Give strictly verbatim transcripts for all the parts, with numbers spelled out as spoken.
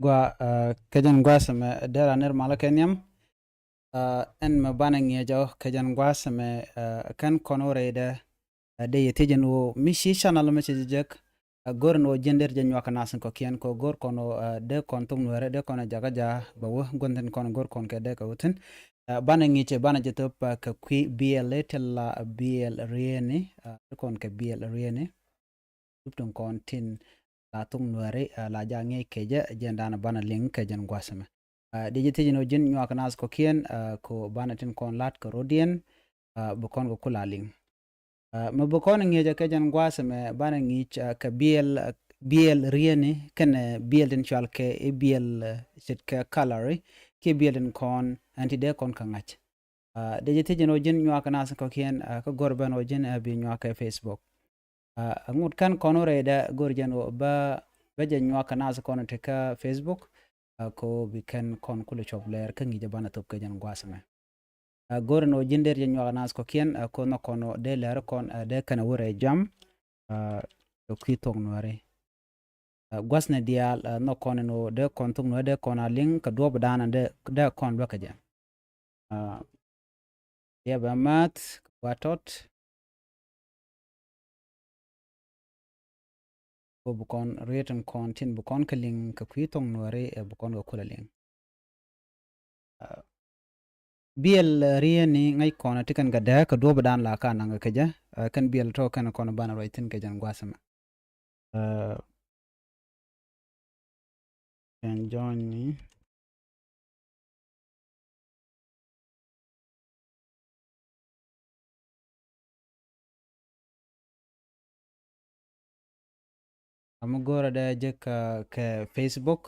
Gua, ah, kɛ jɛn gua̱a̱th ɛmɛ dee raan nɛr malä kɛ nhiam. Ah, ɛn mɛ banɛ ŋi̱eec ɔ kɛ jɛn gua̱a̱th ɛmɛ, ah, kɛn kɔn wä rɛydɛ, ah, dee yɛ thiec ɛn ɣöö mi ci channel mɛ cɛ jɛ jek, ah, go̱r ɛn ɣöö ji̱n dee rɛ jɛ nyuak kɛ nath in kɔ̱kiɛn kɛ ɣöö go̱r kɔn ɣöö, ah, dee kɔn thok nuɛɛrɛ dee kɔn ɛ jakä ja̱ bɛ wä gua̱n thi̱n kɔn go̱r kɔn kɛ dee kɛ wä thi̱n. Ah, banɛ ŋi̱i̱cɛ banɛ jɛ thop, ah, kɛ kui̱ biɛl i̱ ti la biɛl rieni, ah, ti kɔn kɛ biɛl rieni. Dup tin kɔn tin la thok nuɛɛri, ah, la ja̱ ŋi̱eec kɛ jɛ jɛn danɛ banɛ liŋ kɛ jɛn gua̱a̱th ɛmɛ. Ah, dee jɛ thiec ɛn ɣöö ji̱n nyuak kɛ nath kɔ̱kiɛn, ah, kɛ ɣöö banɛ tin kɔn la̱t kɛ rɔ̱diɛn, ah, bi kɔn kɛ ku la liŋ. Ah, mɛ bi kɔn ŋi̱eec ɛ kɛ jɛn gua̱a̱th ɛmɛ banɛ ŋi̱i̱c, ah, kɛ biɛl, ah, biɛl rieni kɛnɛ biɛl tin cual kɛ i̱ biɛl, ah, ce̱tkɛ kalari kiɛ biɛl tin kɔn ɛn ti dee kɔn kɛ ŋa̱c. Ah, dee jɛ thiec ɛn ɣöö ji̱n nyuak kɛ nath kɔ̱kiɛn, ah, kä go̱r ben ɣöö ji̱n, ah, bi nyuak kɛ Facebook. Ah, ŋut kɛn kɔn wä rɛydɛ go̱r jɛn ɣöö bä, bä jɛ nyuak kɛ nath kɔn ti kä Facebook, ah, kɛ ɣöö bi kɛn kɔn kulɛ cuɔp lɛɛr kä ŋi̱i̱c ɛ banɛ thop kɛ jɛn gua̱a̱th ɛmɛ. Ah, go̱r ɛn ɣöö ji̱n dee rɛ jɛ nyuak kɛ nath kɔ̱kiɛn, ah, kɛ ɣöö nhɔk kɔn ɣöö dee lɛr kɔn, ah, dee kɛn wä rɛy jam, ah, kɛ kui̱ thok nuɛɛri. Ah, gua̱thni diaal, ah, nhɔk kɔn ɛn ɣöö dee kɔn thok nuɛɛri dee kɔn a liŋ kɛ duɔ̱ɔ̱p danɛ dee, dee kɔn luäk kɛ jɛ. Ah, yɛ bɛ math kɛ gua̱a̱th tɔt. Kɛ ɣöö bi kɔn riet in kɔn tin bi kɔn kɛ liŋ kɛ kui̱ thok nuɛɛri, eh, bi kɔn kɛ kulɛ liŋ. Ah, biɛl, eh, rieni ŋäc kɔn ti kɛn kɛ dee kɛ duɔ̱ɔ̱p dan la ka naŋ kɛ jɛ, eh, kɛn biɛl tɔ kɛn kɔn banɛ ruac thi̱n kɛ jɛn gua̱a̱th ɛmɛ. Ah, kɛn jɔ̱ɔ̱nyni. Kä mi go̱o̱rä dee jek, ah, kɛ Facebook.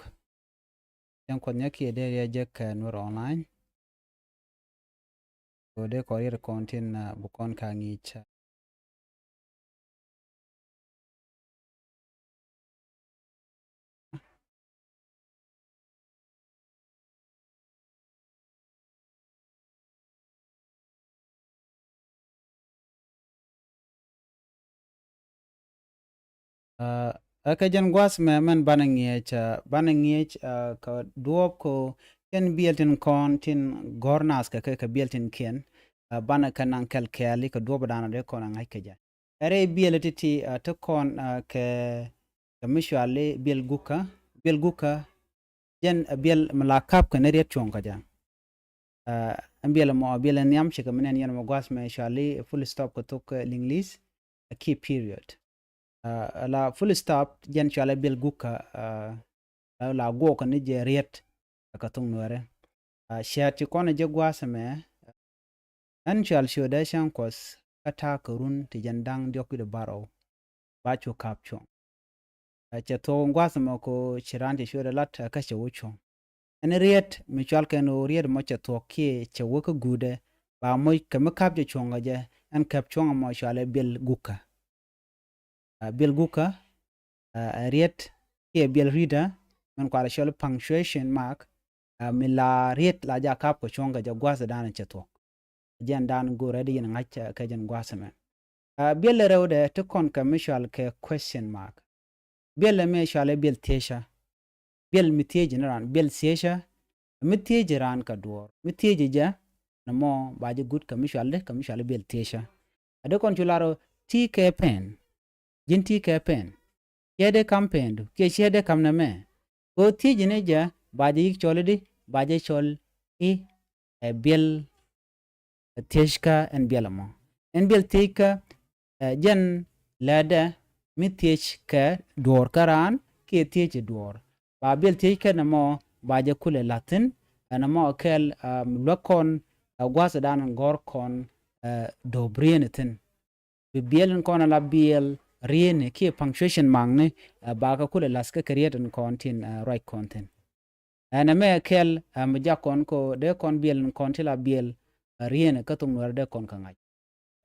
Cäŋ Kuɔth Nhial kiɛ dee riɛ jek kɛ Nuer Online. Kɛ dee kɔn riet kɔn tin, ah, bi kɔn ka ŋi̱i̱c. Ah, ɛ kɛ jɛn gua̱a̱th mɛ mɛn banɛ ŋi̱eec, ah, banɛ ŋi̱eec, ah, kɛ duɔ̱ɔ̱p kɛ ɣöö kɛn biɛl tin kɔn tin gɔ̱r naath kɛ kɛ, kɛ biɛl tin kiɛn, ah, banɛ kɛ naŋ kɛl kɛɛli kɛ duɔ̱ɔ̱p danɔ dee kɔn a ŋa̱c kɛ jɛ. Ɛ rɛy biɛl ti̱ti̱, ah, ti kɔn, ah, kɛ, kɛ mi cuali biɛl gukä, biɛl gukä, jɛn, ah, biɛl mi la kap kɛ ni riet cuɔ̱ŋ kɛ jɛ. Ah, ɛn biɛl mɔ, biɛl nhiam cikɛ mi nɛn yɛn mɔ gua̱th mɛ cuali full stop kɛ thok, eh, Liŋli̱th, a kiɛ period. Ah, la full stop jɛn cuali biɛl gukä, ah, la, la guɔk ni jɛ riet kɛ thok Nuɛri. Ah, ciaat ci kɔn jɛ gua̱th mɛ, ɛn cual ciötdä Cäŋ Kuɔth kä ta̱a̱ kɛ run ti jɛn da̱ŋ diɔ̱k wi̱cdɛ bärɔw. Ba cu kap cuɔ̱ŋ. Ɛ cɛ thuɔ̱k in gua̱th mɔ ko ci raan cɛ cuɛ dee lat, ɛ kä cɛ wä cuɔ̱ŋ. Ɛn riet mi cual kɛn ɣöö riet mɔ cɛ thuɔ̱k kiɛ cɛ wä kä guudɛ, ba moc kɛ mi kap jɛ cuɔ̱ŋ kɛ jɛ, ɛn kap cuɔ̱ŋ ɛmɔ cual ɛ biɛl gukä. Ɛ biɛl gukä, ɛ, ɛ riet kiɛ biɛl ri̱tdä, min kualɛ cɔl punctuation mark, ɛ, mi la riet la ja kap kɛ cuɔ̱ŋ kɛ jɛ gua̱th dan cɛ thuɔ̱k. Jɛn dan go̱o̱rɛ di yɛn ŋa̱c, ɛ, kɛ jɛn gua̱th mɛ. Ɛ, biɛl rɛwdɛ ti kɔn kɛ mi cual kɛ question mark. Biɛl ɛmɛ cual ɛ biɛl thiecä. Biɛl mi thiec ni raan, biɛl thiecä. Mi thiec raan kɛ duɔ̱ɔ̱r. Mi thiec jɛ, nɔmɔ ba jɛ guut kɛ mi cual di, kɛ mi cual ɛ biɛl thiecä. A di kɔn cu lar ɔ ti kɛ pɛn. Ji̱n ti kɛ pɛn. Ciɛ dee kam pɛndu, kiɛ ciɛ dee kam nɛmɛ. Kɛ ɣöö thiec ni jɛ, ba jɛ yik cɔl i̱di, ba jɛ cɔl i̱, ɛ, biɛl, ɛ, thieckä ɛn biɛl ɛmɔ. Ɛn biɛl thieckä, ɛ, jɛn lɛɛtdɛ mi thiec kɛ duɔ̱ɔ̱r kä raan, kiɛ thiec i̱ duɔ̱ɔ̱r. Ba biɛl thieckä nɛmɔ, ba jɛ kulɛ la̱thi̱n, ɛ, nɛmɔ kɛl, ɛ, mi luäk kɔn, ɛ, gua̱th dan gɔ̱r kɔn, ɛ, do̱p rieni thi̱n. Bi biɛl in kɔn ala biɛl rieni kiɛ punctuation mark ni, ɛ, ba kɛ kulɛ la̱th kä kɛ riet in kɔn tin, ɛ, ruac kɔn thi̱n. Ɛn ɛmɛ kɛl, ɛ, mi jak kɔn ko dee kɔn biɛl in kɔn ti la biɛl, ɛ, rieni kä thok Nuɛri dee kɔn kɛ ŋa̱c.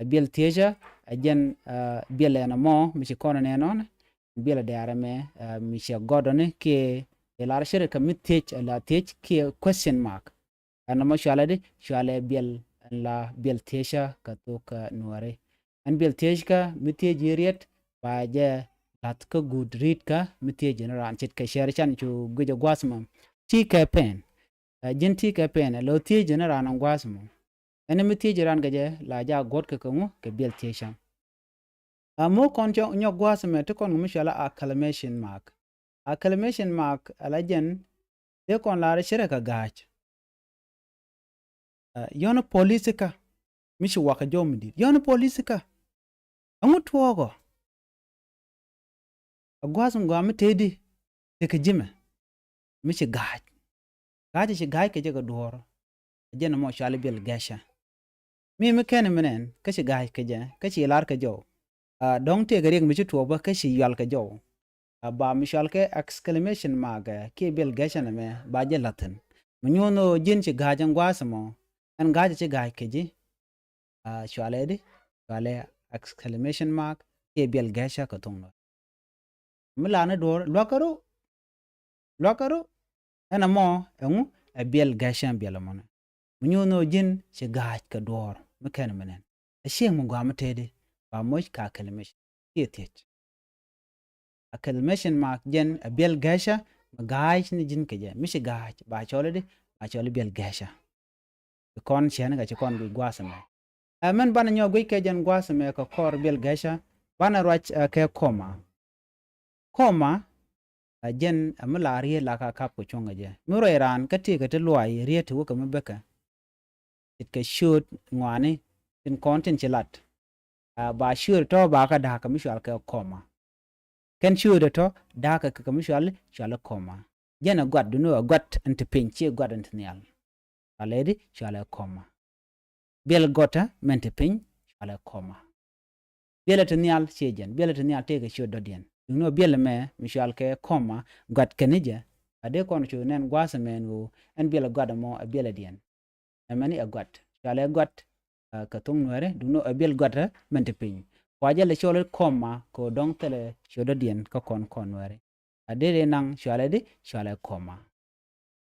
Ɛ biɛl thiecä, ɛ jɛn, ɛ, biɛl ɛn ɛmɔ mi ci kɔn nɛn ɔn, biɛl ɛ dɛ̈ɛ̈r ɛmɛ, ɛ, mi cɛ gɔ̱dɔni kiɛ ɛ lar cɛ rɛ kɛ mi thiec, ɛ la thiec kiɛ question mark. Ɛn nɔmɔ cualɛ di, cualɛ biɛl ɛn la biɛl thiecä kɛ thok, ɛ, Nuɛri. Ɛn biɛl thieckä mi thiec ji̱ riet, ba jɛ la̱th kä guut ri̱i̱tkä mi thiec ji̱n raan ce̱tkɛ cɛɛr can cu guic ɛ gua̱a̱th mɔ. Ti kɛ pɛn. Ɛ, ji̱n ti kɛ pɛn ɛ lo̱ thiec ji̱n raan ɛ gua̱a̱th mɔ. Ɛn mi thiec ji̱n raan kɛ jɛ la jaak guɔ̱t kɛ kɛ ŋu kɛ biɛl thiec cam. Ɛ, mo̱o̱ kɔn cɔ nyɔk gua̱a̱th mɛ ti kɔn ŋu mi cɔal a acclamation mark. Acclamation mark ɛ la jɛn dee kɔn lar cɛ rɛ kɛ ga̱a̱c. Ɛ, yɔn police kä mi ci wakä jɔw mi di̱t. Yɔn police kä. Ɛŋu tuɔɔkɔ? Ɛ gua̱a̱th mi gɔaa mi tëëdi tekɛ ji̱mɛ mi ci ga̱a̱c. Ga̱a̱c ci ga̱a̱c kɛ jɛ kɛ duɔ̱ɔ̱r. Ɛ jɛn ɛmɔ cɔal i̱ biɛl gɛcä. Mi mi kɛn mi nɛn kä ci ga̱a̱c kɛ jɛ kä ci lar kɛ jɔw. Ɛ, dɔ̱ŋ tëëkɛ riɛk mi ci tuɔɔk bä kä ci yual kɛ jɔw. Ɛ, ba mi cɔal kɛ exclamation mark, ɛ, kiɛ biɛl gɛcä nɛmɛ ba jɛ la̱thin. Mi nyuɔ̱n ɣöö ji̱n ci ga̱a̱c ɛn gua̱a̱th ɛmɔ. Ɛn ga̱a̱c ci ga̱a̱c kɛ ji̱. Ɛ, cɔalɛ di, cɔalɛ exclamation mark, kiɛ biɛl gɛcä kɛ thoŋ Nuɛr. Mi la ni duɔ̱ɔ̱r, luakä ru, luakä ru, ɛn ɛmɔ, ɛŋu, ɛ biɛl gɛcä biɛl ɛmɔnɛ. Mi nyuɔ̱n ɣöö ji̱n ci ga̱a̱c kɛ duɔ̱ɔ̱r, mi kɛn mi nɛn. Ɛ cieŋ mi gɔaa mi tëëdi, ba moc kɛ acclamation, kiɛ thiec. Acclamation mark jɛn ɛ biɛl gɛcä, mi ga̱a̱c ni ji̱n kɛ jɛ, mi ci ga̱a̱c, ba cɔl i̱ di, ba cɔl i̱ biɛl gɛcä. Bi kɔn cɛn kɛ ci kɔn guic gua̱a̱th ɛmɛ. Ɛ mɛn banɛ nyɔk guic kɛ jɛn gua̱a̱th ɛmɛ kɛ kɔr biɛl gɛcä, banɛ ruac, ɛ, kɛ comma. Comma, ɛ jɛn, ɛ mi la riet la ka kap kɛ cuɔ̱ŋ kɛ jɛ. Mi ruac raan kä tëëkɛ ti luaac riet ti wä kɛ mi bäkɛ. Ce̱tkɛ ciööt ŋɔaani tin kɔn tin ci lat. Ɛ, ba ciööt tɔ̱ ba kä da̱a̱k kɛ mi cɔal kɛ comma. Kɛn ciööt tɔ̱ da̱a̱k kɛ kɛ mi cɔal, cɔal comma. Jɛn ɛ guat, duŋni ɛ guat ɛn ti piny, ciɛ guat ɛn ti nhial. Cɔalɛ di, cɔalɛ comma. Biɛl gɔ̱tɛ mɛn ti piny, cɔalɛ comma. Biɛlɛ ti nhial ciɛ jɛn, biɛlɛ ti nhial tëëkɛ ciöt dɔ̱diɛn. Duŋni ɣöö biɛlɛ mɛ mi cɔal kɛ comma, guat kɛn ni jɛ. A dee kɔn cu nɛn gua̱a̱th ɛmɛ ɛn ɣöö ɛn biɛlɛ guat ɛmɔ ɛ biɛlɛ diɛn. Ɛmɛni ɛ guat. Cɔalɛ guat, ɛ, kɛ thoŋ Nuɛri, duŋni ɣöö ɛ biɛl guatɛ mɛn ti piny. Kua jɛ lɛ cɔl i̱ comma, kɛ ɣöö dɔ̱ŋ thilɛ ciöt dɔ̱diɛn kä kɔn kɔn Nuɛri. A dee dee naŋ cɔalɛ di, cɔalɛ comma.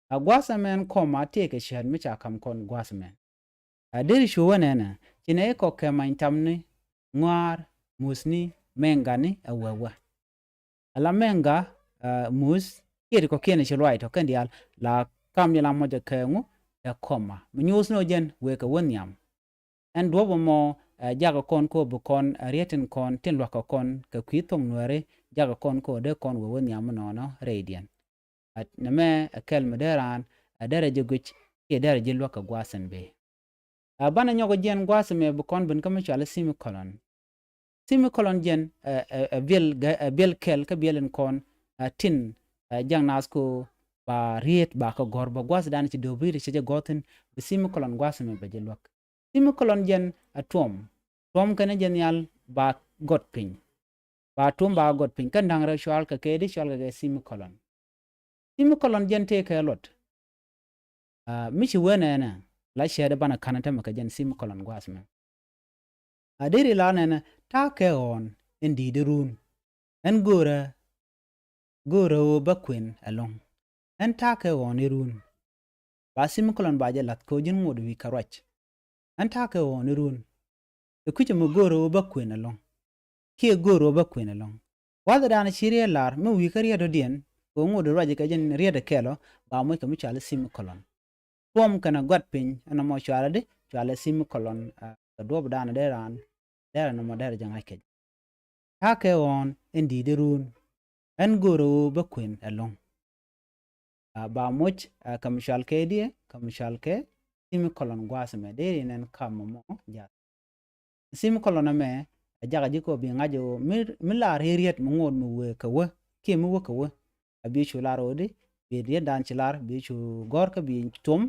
A gua̱a̱th ɛmɛ ɛn comma tëëkɛ ciöt mi ca ka̱m kɔn gua̱a̱th ɛmɛ. A deri cu wä nɛnɛ, ci nɛ i̱ kɔk kɛ many tamni, ŋɔaar, muthni, mɛŋgani, ɛ wee wä. Ala mɛŋga, ɛ, muth, kiɛ ti kɔ̱kiɛn ci luaac tɔ̱ kɛn diaal, la kam ni la mɔcɛ kɛ ŋu, ɛ comma. Mi nyuuth ni ɔ jɛn, wëë kɛ wä nhiam. Ɛn duɔ̱p ɛmɔ, ɛ, jakä kɔn kɔ bi kɔn, ɛ, riet tin kɔn, tin luakä kɔn, kɛ kui̱ thoŋ Nuɛri, jakä kɔn kɔ dee kɔn wee wä nhiam mi nɔnɔ rɛydiɛn. Ɛ, nɛmɛ ɛ kɛl mi dee raan, ɛ, derɛ ji̱ guic, kiɛ derɛ ji̱ luäk kɛ gua̱a̱th in bëë. Ɛ, banɛ nyɔk jiɛn gua̱a̱th ɛmɛ bi kɔn ben kä mi cɔal i̱ semicolon. Semicolon jɛn, ɛ, ɛ, ɛ biɛl, ɛ biɛl kɛl kä biɛl in kɔn, ɛ, tin, ɛ, jak naath ko ba riet ba kä gɔ̱r bä gua̱a̱th dan ci do̱p riet cɛ jɛ gɔ̱r thi̱n bi semicolon gua̱a̱th ɛmɛ bɛ jɛ luäk. Semicolon jɛn ɛ tuɔm. Tuɔm kɛn jɛ nhial ba gɔt piny. Ba tuɔm ba gɔt piny. Kɛn da̱ŋ rɛw cɔal kɛ kɛ di cɔal kɛ kɛ semicolon. Semicolon jɛn tëëkɛ luɔt. Aa, mi ci wee nɛnɛ la cɛɛt banɛ ka̱n tämɛ kɛ jɛn semicolon gua̱a̱th mɛ. A deri la nɛnɛ ta̱a̱ kɛ ɣɔ̱ɔ̱n in di̱i̱t run. Ɛn go̱o̱rä, go̱o̱rä ɣöö bä kuën ɛlɔ̱ŋ. Ɛn ta̱a̱ kɛ ɣɔ̱ɔ̱n irun. Ba semicolon ba jɛ la̱th kɛ ɣöö ji̱n ŋot wi̱i̱ kɛ ruac. Ɛn ta̱a̱ kɛ ɣɔ̱ɔ̱n irun. Ɛ kui̱cä mi go̱o̱rä ɣöö bä kuën ɛlɔ̱ŋ. Kiɛ go̱o̱rä ɣöö bä kuën ɛlɔ̱ŋ. Gua̱thdan ci riet lar mi wi̱i̱ kä riet dɔ̱diɛn kɛ ɣöö ŋot ruac kɛ jɛn riet ɛ kɛl ɔ ba moc kɛ mi cɔal i̱ semicolon. Tuɔm kɛnɛ gua̱t piny ɛn nɔmɔ cɔalɛ di cɔalɛ semicolon, aa, kɛ duɔ̱ɔ̱pdan dee raan dee raan nɔmɔ dee raan jɛ ŋa̱c kɛ jɛ. Ta̱a̱ kɛ ɣɔ̱ɔ̱n in di̱i̱t irun. Ɛn go̱o̱rä ɣöö bä kuën ɛlɔ̱ŋ. Aa, ba moc, aa, kɛ mi cɔal kɛ diɛ kɛ mi cɔal kɛ semicolon gua̱a̱th ɛmɛ dee ri nɛn kam mɔ jath. Semicolon ɛmɛ ɛ jakä ji̱ kɛ ɣöö bi ŋa̱c ɣöö mi, mi lar riet mi ŋot mi wee kɛ wee kiɛ mi wee kɛ wee. A bi cu lar ɣöö di bi rietdan ci lar bi cu gɔ̱r kä bi tuɔm,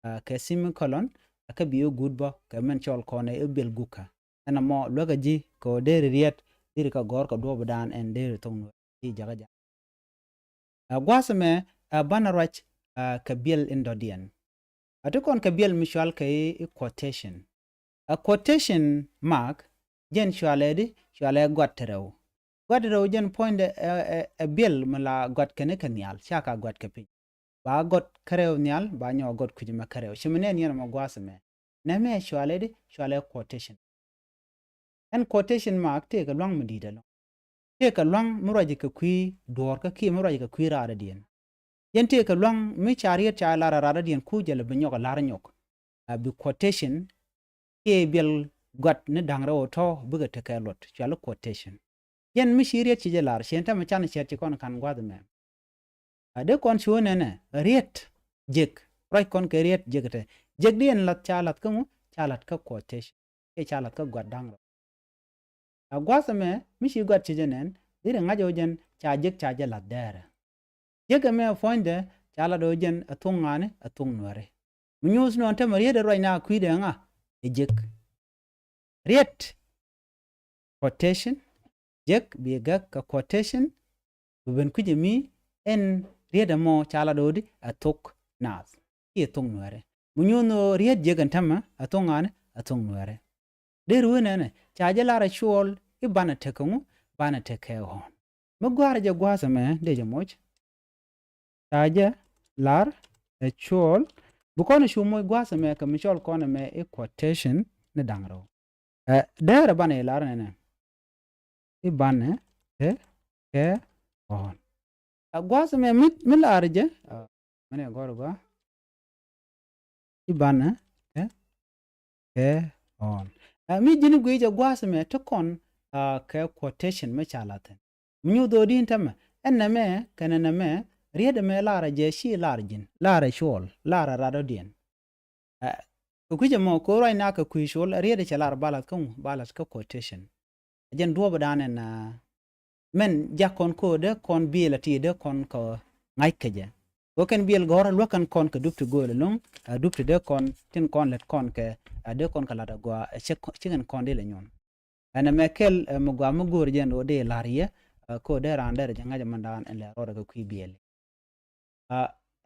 aa, kɛ semicolon, aa, kä bi wee guut bä kɛ mɛn cɔl kɔn ɛ biɛl gukä. Ɛn ɛmɔ luäkä ji̱ kɛ ɣöö deri riet deri kɛ gɔ̱r kɛ duɔ̱ɔ̱pdan ɛn deri thok nuɔ̱ɔ̱r i̱ jakä jakä. Ɛ gua̱a̱th ɛmɛ ɛ banɛ ruac, aa, kɛ biɛl in dɔ̱diɛn. A ti kɔn kɛ biɛl mi cɔal kɛ i̱ quotation. Ɛ quotation mark jɛn cɔalɛ di cɔalɛ gua̱t ti rɛw. Gua̱t ti rɛw jɛn puɔ̱nydɛ ɛ, ɛ, ɛ biɛl mi la gua̱t kɛn i̱ kɛ nhial ca ka gua̱t kɛ piny. Ba gɔt kärɛw nhial ba nyɔk gɔt kui̱c mɛ kärɛw ci mi nɛn yɛn mɛ gua̱a̱th mɛ. Nɛmɛ cɔalɛ di cɔalɛ quotation. Ɛn quotation mark tëëkɛ lua̱ŋ mi di̱i̱t ɛlɔ̱ŋ. Tëëkɛ lua̱ŋ mi ruac kɛ kui̱ duɔ̱ɔ̱rkä kiɛ mi ruac kɛ kui̱ raadädiɛn. Jɛn tëëkɛ lua̱ŋ mi ca riet ca lar a raadädiɛn ku jɛ lɛ bi nyɔk a lar nyɔk. A bi quotation kiɛ biɛl gua̱t ni da̱ŋ rɛw tɔ̱ bikɛ tekɛ luɔt cuali quotation. Jɛn mi ci riet ci jɛ lar ciɛn tämɛ can cɛɛt ci kɔn ka̱n gua̱th mɛ. A dee kɔn cu nɛnɛ riet jek ruac kɔn kɛ riet jek tɛ jek di ɛn lath ca lath kä ŋu ca lath kä quotation. Kiɛ ca lath kä gua̱t da̱ŋ rɛw. A gua̱th ɛmɛ mi ci gua̱t ci jɛ nɛn di ri ŋa̱c ɛ wä jɛn ca jek ca jɛ lath dɛɛrɛ. Jek ɛmɛ puɔ̱nydɛ ca lat ɛ wä jɛn ɛ thuŋ ŋa̱ni ɛ thuŋ nuɛri. Mi nyuuth nɔn tämɛ riet ɛ ruac na kui̱dɛ ŋa ɛ jek. Riet quotation jek bi gäk kɛ quotation. Bi ben kui̱c ɛmi ɛn riet ɛmɔ ca lat ɛ wä di ɛ thok naath kiɛ thok nuɛri. Mi nyuuth nɔ riet jek ɛn tämɛ ɛ thok ŋa̱ni ɛ thok nuɛri. Dee ruëë nɛnɛ ca jɛ lar ɛ cuɔl i̱ banɛ tekɛ ŋu banɛ tekɛ ɣɔ̱ɔ̱n. Mi gua̱a̱r jɛ gua̱a̱th ɛmɛ dee jɛ moc. Ca jɛ lar ɛ cuɔl bi kɔn cu moc gua̱a̱th ɛmɛ kɛ mi cɔl kɔn ɛmɛ i̱ quotation ni da̱ŋ rɛw. Ɛ dɛɛrɛ banɛ i̱ lar nɛnɛ i̱ banɛ tekɛ ɣɔ̱ɔ̱n. Ɛ gua̱a̱th ɛmɛ mi mi lar jɛ mɛnɛ gɔr gɔa i̱ banɛ kɛ kɛ ɣɔ̱ɔ̱n. Ɛ mi ji̱n guic ɛ gua̱a̱th ɛmɛ ti kɔn kɛ quotation mi ca la̱thin. Mi nyuth ɣöö di̱n tämɛ ɛn nɛmɛ kɛnɛ nɛmɛ riet ɛmɛ lar ɛ jɛ ci lar ji̱n lar ɛ cuɔl lar ɛ rat ɣödiɛn. Ɛ kɛ kui̱c ɛmɔ kɛ ɣöö ruac na kɛ kui̱ cuɔl ɛ riet ɛ cɛ lar ba la̱th kä ŋu ba la̱th kä quotation. Ɛ jɛn duɔ̱ɔ̱pdan ɛn mɛn jak kɔn ko̱o̱dɛ kɔn biëël a ti dee kɔn kɛ ŋa̱c kɛ jɛ. Wä kɛn biëël gɔ̱rä luäk kɛn kɔn kɛ dup ti gööl ɛlɔ̱ŋ a dup ti dee kɔn tin kɔn lät kɔn kɛ a dee kɔn kɛ la̱t a gɔaa ɛ cik kɛn kɔn dee lɛ nyuɔn. Ɛn ɛmɛ kɛl ɛ mi gɔaa mi göör jɛn wä dee la̱r yɛ a ko̱o̱dɛ raan dɛr jɛ ŋa̱c ɛmɛndan ɛn lɛ rɔɔdɛ kɛ kui̱ biëël.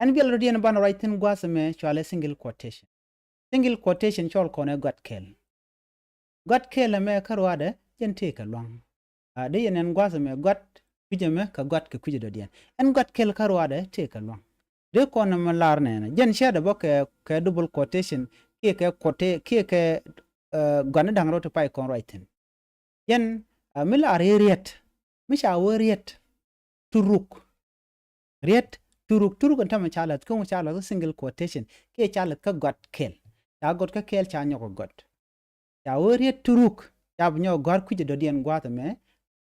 Ɛn biɛl rɔ diɛn banɛ ruac thi̱n gua̱a̱th ɛmɛ cualɛ single quotation. Single quotation cɔl kɔn ɛ gua̱t kɛl. Gua̱t kɛl ɛmɛ kä ruaadɛ jɛn tëëkɛ lua̱ŋ. Dee yɛn ɛn gua̱a̱th ɛmɛ gua̱t kui̱c ɛmɛ kɛ gua̱t kɛ kui̱c dɔ̱diɛn ɛn gua̱t kɛl kä ruaadɛ tëëkɛ lua̱ŋ. Dee kɔn ɛmɛ lar nɛɛnɛ jɛn cɛɛdɛ bä kɛ kɛ double quotation kiɛ kɛ quote kiɛ kɛ gua̱n ni da̱ŋ rɛw ti pay kɔn ruac thi̱n. Jɛn mi lar i̱ riet mi ca wee riet turuk. Riet turuk turuk ɛn tämɛ ca la̱th kä ŋu ca la̱th kä single quotation kiɛ ca la̱th kä gɔ̱t kɛl. Ca gɔ̱t kä kɛl ca nyɔk ɛ gɔ̱t. Ca wee riet turuk ca bi nyɔk gɔ̱a̱r kui̱c ɛ dɔ̱diɛn gua̱a̱th ɛmɛ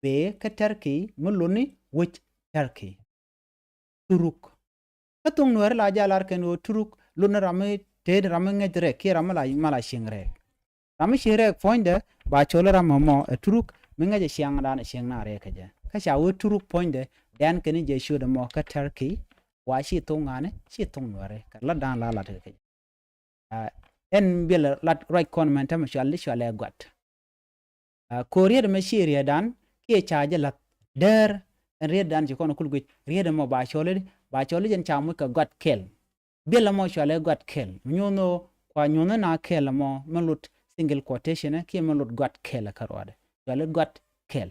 bee kä Turkey mi luni wec Turkey. Turuk. Kä thoŋ nuɛɛri la jɛ a lar kɛn ɣöö turuk luni ram mi teet ram mi ŋäc rɛk kiɛ ram mi la mal a cieŋ rɛk. Ram mi cieŋ rɛk puɔ̱nydɛ ba cɔl ram mɔ ɛ turuk mi ŋäc ɛ ciaŋdan ɛ cieŋ na rɛk kɛ jɛ kä ca wee turuk puɔ̱nydɛ dɛn kɛn jɛ ciöt ɛmɔ kä Turkey. Wa ci thoŋ ŋa̱ni ci thoŋ nuɛɛri kɛ latdan la lat kɛ jɛ. Ɛn biɛl lat ruac kɔn mɛn tämɛ cual di cual ɛ gua̱t. Ko̱ riet ɛmɛ ci rietdan kiɛ ca jɛ la̱th däär. Ɛn rietdan ci kɔn kul guic riet ɛmɔ ba cɔl i̱ ba cɔl i̱ jɛn ca muc kɛ gua̱t kɛl. Biɛl ɛmɔ cual ɛ gua̱t kɛl mi nyuɔ̱n ɣöö kua nyuɔ̱n na kɛl ɛmɔ mi lut single quotation kiɛ mi lut gua̱t kɛl kä ruaadɛ cual ɛ gua̱t kɛl.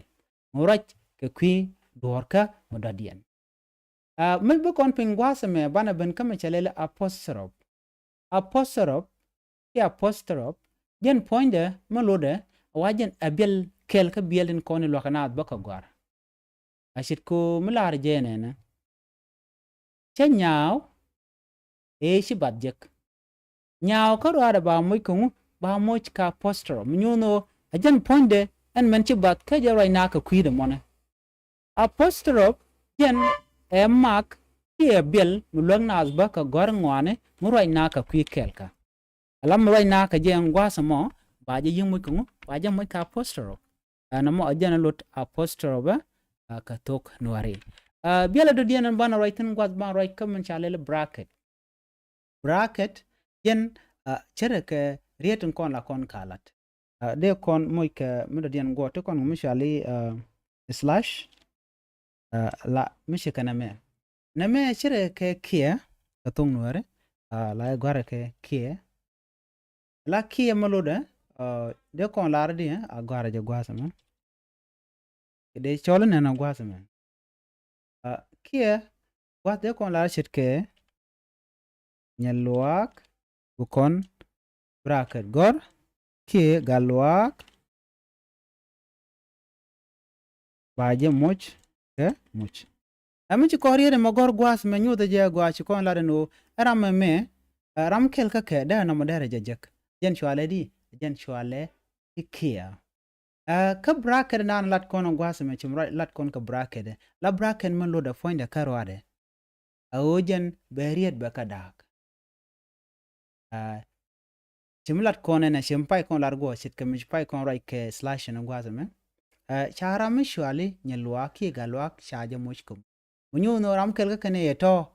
Mi ruac kɛ kui̱ duɔ̱ɔ̱rkä mi dɔ̱diɛn. Mi bi kɔn piny gua̱a̱th ɛmɛ banɛ ben kä mi cɛ lɛl apostrophe. Apostrophe kiɛ apostrophe jɛn puɔ̱nydɛ mi lotdɛ wa jɛn ɛ biɛl kɛl kä biɛl tin kɔn i̱ luakä naath bä kɛ gɔ̱a̱r. A ce̱tkɛ mi la̱r jɛ nɛnɛ cä nyaaw ëë ci bath jek. Nyaaw kä ruaadɛ ba moc kɛ ŋu ba moc kɛ apostrophe mi nyuɔ̱n ɣöö a jɛn puɔ̱nydɛ ɛn mɛn ci bath kä jɛ ruac na kɛ kui̱dɛ mɔnɛ. Apostrophe jɛn ɛ mak kiɛ biɛl mi luäk naath bä kɛ gɔ̱a̱r ŋɔaani mi ruac na kɛ kui̱ kɛɛl kä. Ala mi ruac na kɛ jɛ ɛn gua̱a̱th ɛmɔ ba jɛ yi̱k moc kɛ ŋu ba jɛ moc kɛ apostrophe. Ɛn ɛmɔ ɛ jɛn ɛ lot apostrophe bä kɛ thok nuääri. Biɛl ɛ dɔ̱diɛn ɛn banɛ ruac thi̱n gua̱a̱th banɛ ruac kä min ca lɛl bracket. Bracket jɛn cärɛ kɛ riet in kɔn la kɔn ka lat. Dee kɔn moc kɛ mi dɔ̱diɛn guɔ ti kɔn mi cuali slash. La mi ci kɛ nɛmɛ nɛmɛ cärɛ kɛ kiɛ kɛ thoŋ nuääri. La i̱ gɔ̱a̱rɛ kɛ kiɛ la kiɛ mi lotdɛ. Dee kɔn lar di a gɔ̱a̱rɛ jɛ gua̱a̱th ɛmɛ. Dee cɔl inɛn a gua̱a̱th ɛmɛ. Kiɛ gua̱a̱th dee kɔn lar ce̱tkɛ nyɛ luaak bi kɔn bracket gɔ̱r kiɛ gal luaak. Ba jɛ moc kɛ moc. Ɛ mi ci kɔn riet ɛmɛ gɔ̱r gua̱a̱th mɛ nyuuth jɛ gɔaa ci kɔn lat ɛn ɣöö ɛ ram ɛmɛ, ɛ ram kɛl kä kɛ dee nɔmɔ dee rɛ jɛ jek. Jɛn cualɛ di, jɛn cualɛ ikia. Ɛ kä bracket nan lat kɔn gua̱a̱th mɛ ci lat kɔn kɛ bracket. La bracket mɛ lot ɛ puɔ̱nydɛ kä ruadɛ. A ɣöö jɛn bɛ riet bɛ kä da̱a̱k. Aa, ci mi lat kɔn ɛn ɛ ci mi pay kɔn lat guɔ ce̱tkɛ mi ci pay kɔn ruac kɛ slash ni gua̱a̱th ɛmɛ. Aa, ca ram mi cuali nyɛ luaak kiɛ gat luaak ca jɛ moc kä mi nyuuth ni ram kɛl kä kɛn ɛ yɛ tɔ̱.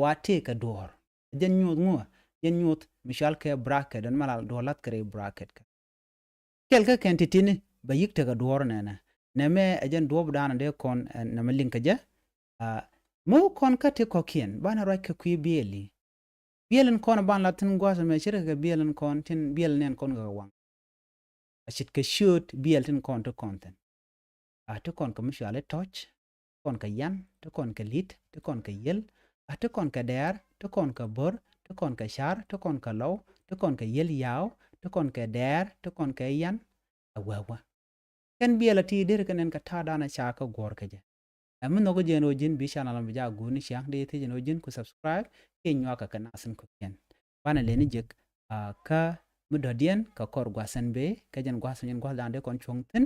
Wa tëë kɛ duɔ̱ɔ̱r jɛn nyuuth ŋuɔ, jɛn nyuuth mi cual kɛ bracket ɛn ma la duɔ̱ɔ̱r lath kɛ rɛy bracket kɛ. Kɛl kä kɛn ti̱ti̱ni bɛ yi̱k tekɛ duɔ̱ɔ̱r nɛnɛ. Nɛmɛ ɛ jɛn duɔ̱ɔ̱p daanɔ dee kɔn, ɛ, nɛmɛ liŋ kɛ jɛ. Aa, mi wä kɔn kä ti kɔ̱kiɛn banɛ ruac kɛ kui̱ biɛli. Biɛl in kɔn ban la thi̱n gua̱a̱th ɛmɛ ce̱tkɛ kɛ biɛl in kɔn tin biɛl nɛn kɔn kɛ waŋ. A ce̱tkɛ ciööt biɛl tin kɔn ti kɔn thi̱n. A ti kɔn kɛ mi cuali tɔ̱c, ti kɔn kɛ yan, ti kɔn kɛ li̱t, ti kɔn kɛ yiel, a ti kɔn kɛ dɛɛr, ti kɔn kɛ bo̱r, ti kɔn kɛ car, ti kɔn kɛ lɔw, ti kɔn kɛ yiel yaw, ti kɔn kɛ dɛɛr, ti kɔn kɛ yan. A wee wee kɛn biɛl a ti der kɛ nɛn kɛ ta̱a̱ da̱a̱n a ca kä guɔ̱ɔ̱r kɛ jɛ. Ɛ mi nhɔk jiɛn ɣöö ji̱n bi channel mi ja guuni ciaŋ di thiec ɛn ɣöö ji̱n ku subscribe kiɛ nyuak kɛ kɛ nath in kɔ̱kiɛn. Banɛ leni jek, aa, kä mi dɔ̱diɛn kɛ kɔr gua̱a̱th ɛn bee kɛ jɛn gua̱a̱th ɛn jɛn gua̱a̱th da̱a̱n dee kɔn cuɔ̱ŋ thi̱n.